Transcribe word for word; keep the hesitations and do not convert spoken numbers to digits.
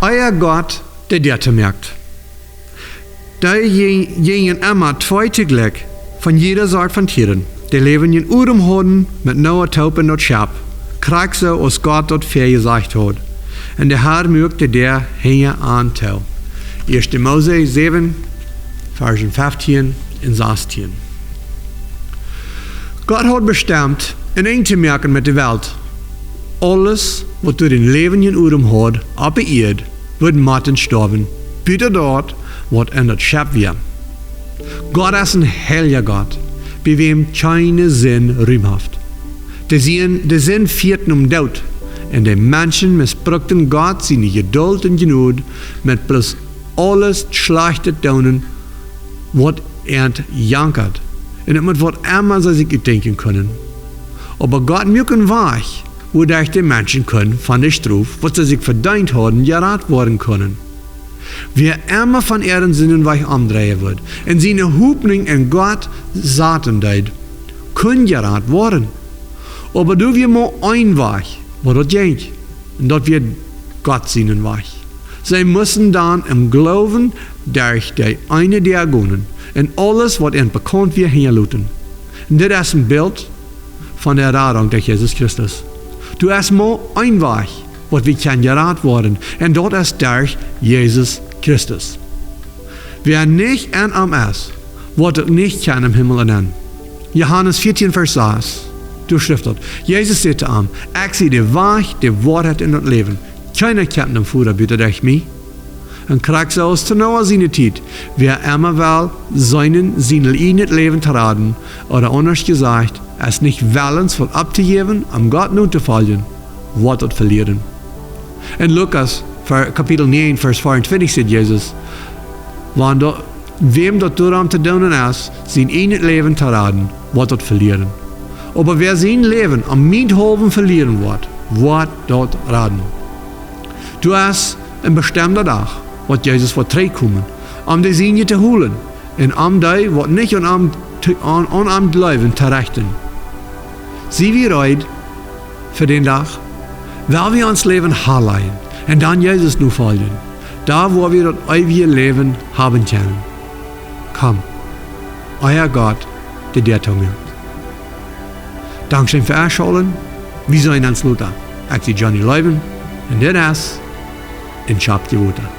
Ea Gott de Däa toomoakt. Dee jinjen emma twee toojlikj von jieda Sort von Tieren, dee läwen en Odem hauden, met Noah toop en daut Schepp, krakjt soo aus Gott daut väajesajcht haud. Un de Har muak de Däa hinja an too. Ieeschte Mose säwen, Varsch feftieen un sastieen. Gott haud bestemt een Enj to moaken met de Welt. Aules waut doa dän läwendjen Odem haud opp de Ieed, wudd motten stoawen, buta daut waut en daut Schepp wia. Gott es een heilja Gott, bie wäm kjeene Sind Rum haft. De Sind, de Sind fieet nom Doot, un de Menschen missbrukten Gott siene Jedult un Jnod met bloos aules Schlajchte doonen waut an jankad, un met waut emma see sikj utdenkjen kunnen. Oba Gott muak een Wajch, wuaderch de Menschen kunnen von de Strof waut see sikj vedeent hauden jerat woaren kunnen. Wäa emma von äaren Sinden Wajch omdreien wudd un siene Hopninj en Gott saten deed, kunn jerat woaren. Oba doa wia mau een Wajch, woo daut jinkj, un daut wia Gott sienen Wajch. See musten dan em Gloowen derch dee eene Däa gonen, un aules waut an bekaunt wia hinjaloten. Un dit es een Bilt von de Radunk derch Jesus Christus. Doa es mau een Wajch waut wie kjennen jerat woaren, un daut es derch Jesus Christus. Wäa nich en am es, woat uk nich kjennen em Himmel enenn. Johanes vieetieen Varsch sas, doa schrift daut: Jesus säd to am: Ekj sie de Wajch, de Woarheit un daut Läwen. Kjeena kjemt nom Voda buta derch mie. Un krakjt soo aus to Noah siene Tiet, wäa emma well seenen, sien ieejnet Läwen to raden, ooda aundasch jesajcht, es nich wellens waut opptojäwen om Gott notofoljen, woat daut velieren. En Lukas Kapitel näajen Varsch veeauntwintich sajcht Jesus: Wan daut, wäm daut doarom to doonen es, sien ieejnet Läwen to raden, woat daut velieren. Oba wäa sien Läwen om mienthaulwen velieren woat, woat daut raden. Doa es een bestemda Dach, waut Jesus woat trigjkomen, om de Sienje to holen, un om dee waut nich aun am, aun am jleewen, to rechten. Sie wie reed fa dän Dach? Well wie ons Läwen hanlajen un dan Jesus nofoljen? Dan woa wie daut eewje Läwen haben kjennen. Komt, ea Gott de Däa toomoakt. Dankscheen fa enschaulten. Wie seenen ons lota. Ekj sie Johnny Loewen, un dit es En Schap Wota.